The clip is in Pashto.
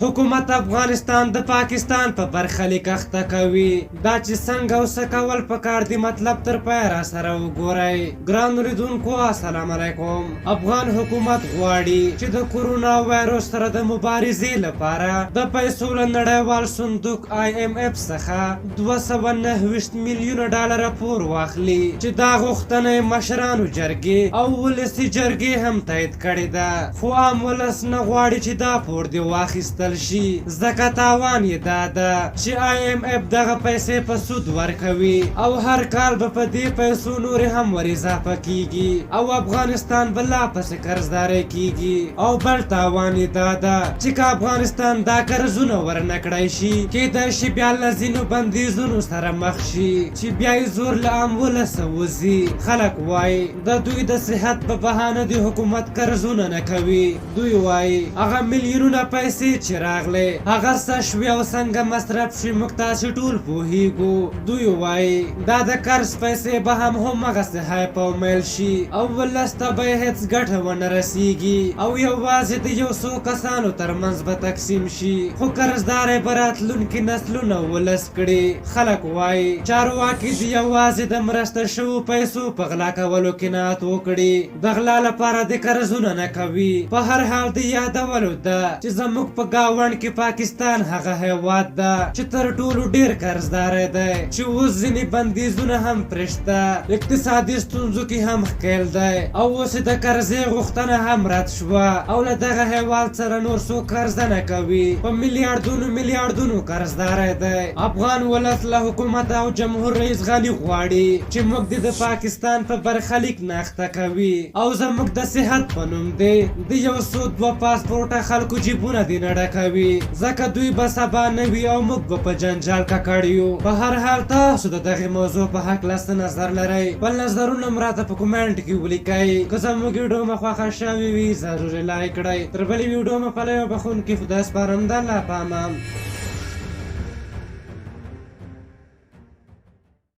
حکومت افغانستان د پاکستان په برخلیک اخته کوي. دا چې څنګه او څه کول پکار دي، مطلب تر پایه راسره وګورئ. ګرانو لیدونکو، السلام علیکم. افغان حکومت غواړي چې د کورونا وایروس سره د مبارزې لپاره د پیسو له نړیوال صندوق آی ایم ایف څخه 229 میلیونه ډالره پور واخلي، چې دا غوښتنه یې مشرانو جرګې او ولسي جرګې هم تایید کړې ده. خو عام ولس نه غواړي چې دا پور دې واخیستل شي، ځکه تاوان یې دا ده چې آی ایم ایف دغه پیسې په سود ورکوي او هر کال به په دې پیسو نورې هم ور اضافه کیږي او افغانستان به لا پسې قرضداری کیږي. او بل تاوان یې دا ده چې که افغانستان دا قرضونه ورنه کړای شي، کیدای شي بیا له ځینو بندیزونو سره مخ شي چې بیا یې زور له عام ولسه وځي. خلک وایي د دوی د صحت په بهانه د حکومت قرضونه نه کوي. دوی وایي هغه میلیونونه پیسې چې راغلې، هغه څه شوې او څنګه مصرف شوې، موږ تاسې ټول پوهیږو. دوی وایي دا د قرض پیسې به هم همغسې حیف او میل شي او ولس ته به یې هېڅ ګټه ونه رسیږي او یوازې د یو څو کسانو ترمنځ به تقسیم شي، خو قرضداری به راتلونکي نسلونه ولس کړي. خلک وایي چارواکي دې یوازې د مرسته شوو پیسو په غلا کولو قناعت وکړي، د غلا لپاره دې قرضونه نه کوي. په هر حال د یادولو ده چې زموږ په ګاونډ کې پاکستان هغه هیواد ده چې تر ټولو ډیر قرضداری دی، چې اوس ځینې بندیزونه هم پرې شته، اقتصادي ستونزو کې هم ښکیل دی او اوس یې د قرضې غوښتنه هم رد شوه او له دغه هیواد سره نور څوک قرضه نه کوي. په میلیاردونو میلیاردونو قرضداری دی. افغان ولس له حکومت او جمهور رئیس غني غواړي چې موږ دې د پاکستان په برخلیک نه اخته کوي او زموږ د صحت په نوم دې د یو څو دوه پاسپورټه خلکو جیبونه دې نه ډکوي، ځکه دوی به سبا نه وي او موږ به په جنجال ککړ یو. په هر حال، تاسو د دغې موضوع په هکله څه نظر لرئ؟ خپل نظرونه مو راته په کومنټ کې ولیکئ. که زموږ ویډیو مو خوښه شوې وي، ضرور یې لایک کړئ. تر بلې ویډیو مو په لوی بخښونکي خدای سپارم. د الله په امان.